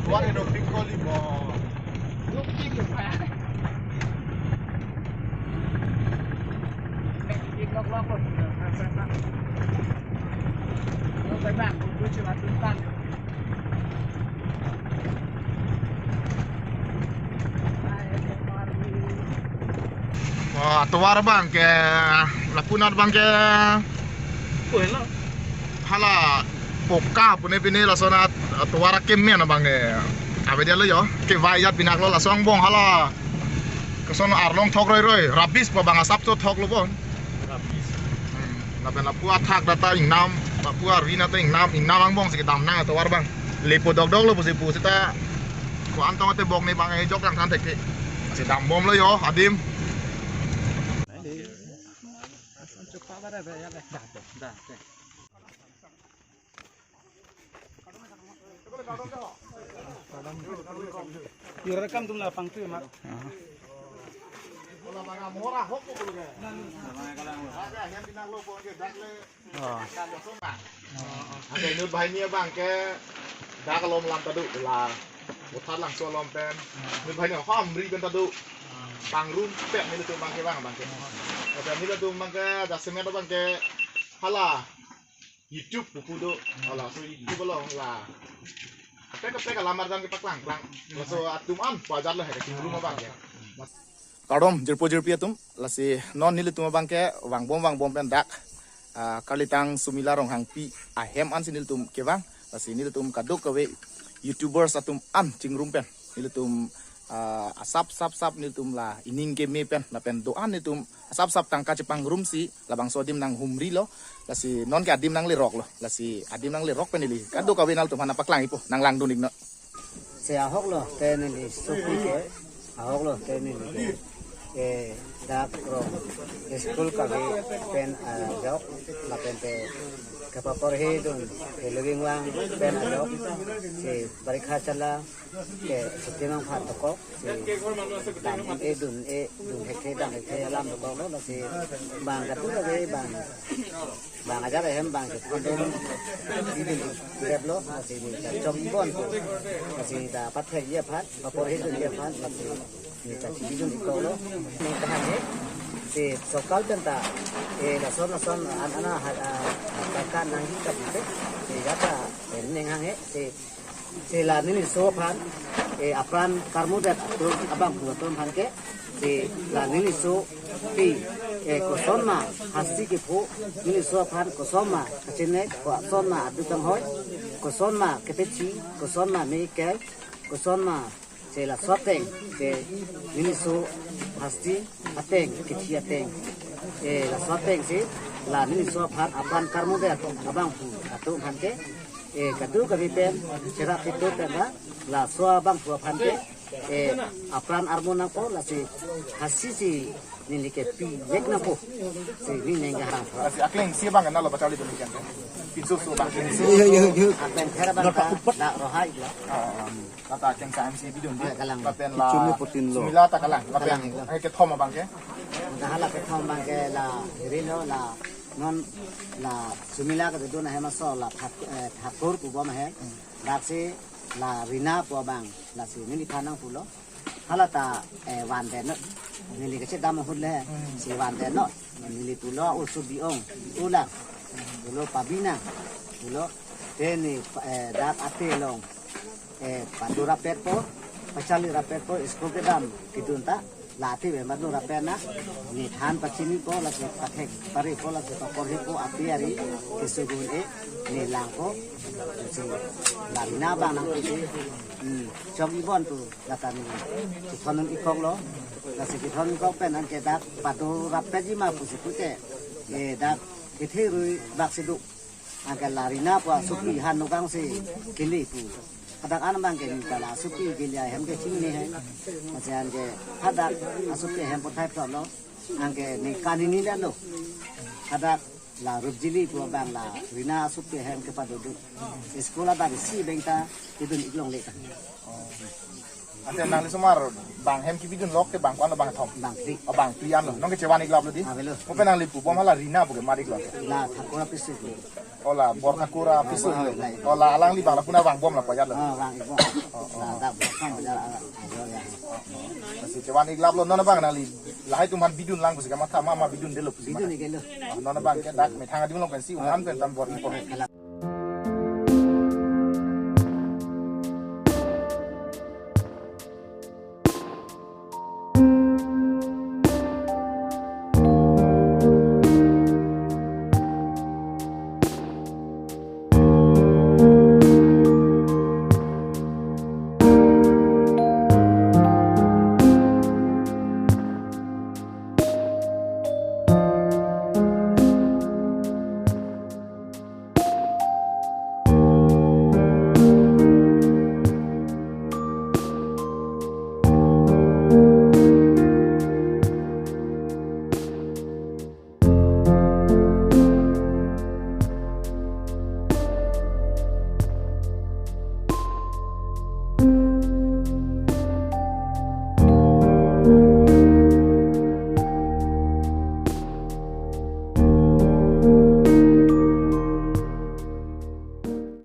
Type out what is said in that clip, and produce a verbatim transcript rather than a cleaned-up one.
Oh, atovar abang ke, lapu anat abang ke. Hala poka pune pine lason atovar akeme abang ke. Avedetlo jo, kevai ajat pinak lo lason angbong hala. Koson arlong thok roiroi, rubbish pu abang asap chothok lo bon. Hmm, lapen lapu athak data ingnam, lapu arvi nata ingnam, ingnam angbong si kedam nang atovar abang. Lepo dokdok lo pusi pu seta ko-an tong ate bok ne abang ejok lang than thekthe. Si dambomlo jo, adim. Ira rekam tum la pangtu mat. Oh. Ante inut banghini abang ke dak alom alam ta do la. Bothar Langso alom pen. Inut banghini Hamri pen ta do. Pangrum pet nelitum abang ke abang abang ke. Ante nelitum abang ke jasemet abang ke hala YouTube pupu do. Hala so YouTube along la. Kaprek kaprek alam arjan kepaklang klang. Laso atum an pu ajat lo he kachingrum abang ke. Kardom jirpo jirpi atum, lasi non nelitum abang ke vangbom vangbom pen dak, ah, Karlitang Sumila Ronghangpi ahem ansi nelitum kevang, lasi nelitum kadokave YouTubers atum an chingrum pen nelitum, ah, asap sap sap nelitum la ining keme pen lapen do-an nelitum asap sap tangka chepangrumsi labangso adim nanghumrilo, lasi non ke adim nangleroklo, lasi adim nanglerok pen neli kadokave nanglitum aphan nangpaklang-ikpo, nanglangdun-iknon. Si ahok lo te neli sopi ke, ahok lo te neli ke, eh, dak rong school kave pen ajok, lapen te kepaporhidun, eh, living wang pen ajok, si barikha chala, ke suti nangphan tokok, si dam-e dun-e dun thekthe dam thekthe alam tokok lo, lasi bang katu kave bang bang ajat ahem bang ke kondom idun dep lo, lasi neli ta chom-i bon pu, lasi neli ta pathekji aphan, paporhidunji aphan, lasi neli ta chibidun-iklo. Neli ta hanghe, si sorkar pen ta, eh, lason lason an ana ha, ah, ha, kan nangji kap te, si jata, eh, ning hanghe, si si la neliso aphan, eh, apran karmudet atum abangphu atum aphan ke, si la neliso pi, eh, kosonma hasti kepho, neliso aphan kosonma kachenek, kosonma adu kanghoi, kosonma kepechi, kosonma me-ikel, kosonma si laso ateng ke neliso hasti ateng, kethi ateng. Eh, laso ateng si la neliso aphan apran karmudet abangphu atum aphan ke, eh, kadokave pen cherap kedo pen ra laso abangphu aphan ke, eh, apran armu nangpo, lasi hasti si neli ke pivek nangpo. Si neli neng ke harang. Lasi akleng si abang nalo bacharlidun-ik ke. Pinso so abang kleng si. Yo, yo, yo. Akleng ther abang ta dak rohai lo. Ah, ah. Lata akleng sa M C bidun di. Ah, kalang. Lapen la Chumi putin lo. Sumila ta kalang. Lapen kalang, kalang. Ai kethom abang ke. Dah la kethom abang ke la ri lo la non la Sumila kedodun ahem aso la Thak-, eh, Thakur pu bom ahem. Hmm. Dak si la Rina pu abang, lasi neliphan nangpulo. Hala ta, eh, vandetnon. Neli kachedam ahut le, hmm, si vandetnon. Neli pulo, "Oso bi-ong, ulang. Pulo pabinang. Pulo, te ne, eh, dak ate along, eh, pado rapetpo, pacharli rapetpo, school kedam kedun ta, la ate ave pado rapet na, ne than pachinipo, lasi pathek parepo, lasi paporhipo, api ari keso un-e, ne langpo, lasi la Rina abang nangpusi, hmm, chom-i bon pu, lata ne chethondun-ikkoklo, lasi chethondun-ikkok pen anke dak pado rapetji ma pusi pute, eh, dak kethe rui bak si do." Anke la Rina pu asopi han nokang si kele pu. Hadak an abang ke neli ta la asopi kele ahem ke chinine he. Masi anke hadak asopi ahem pothai phrotlo. Anke ne kanini lalo. Hadak La Rupjili pu abang la Rina Asup ke hem kepadodun. School abang isi abang ta pidun ik longle ta. Ante nangli osomar bang hem kepidun lok ke bang ko-an lo, bang thom? Bang phli. Oh, bang phli anlo. Non ke chevan ik lap lo dei. Avelo. Kopi nangli pubom, hala Rina pu ke mat ik lo? La Thakur apisu. Oh, la Bor Thakur apisu. Oh, la. Oh, la alangli bang la puna vangbom la pajat lo? Oh, vang ikbom. Oh, oh. La dak bor kam bajar ala. Ajo ya. Lasi chevan ik lap lo, non abang nangli lahai atum aphan bidun lang pusi kamatha ma, ma bidundetlo pusi? Bidun ma iklo. Oh, non abang ke dak methang adim along pensi un-an pen tam bor-ipo. Kalang.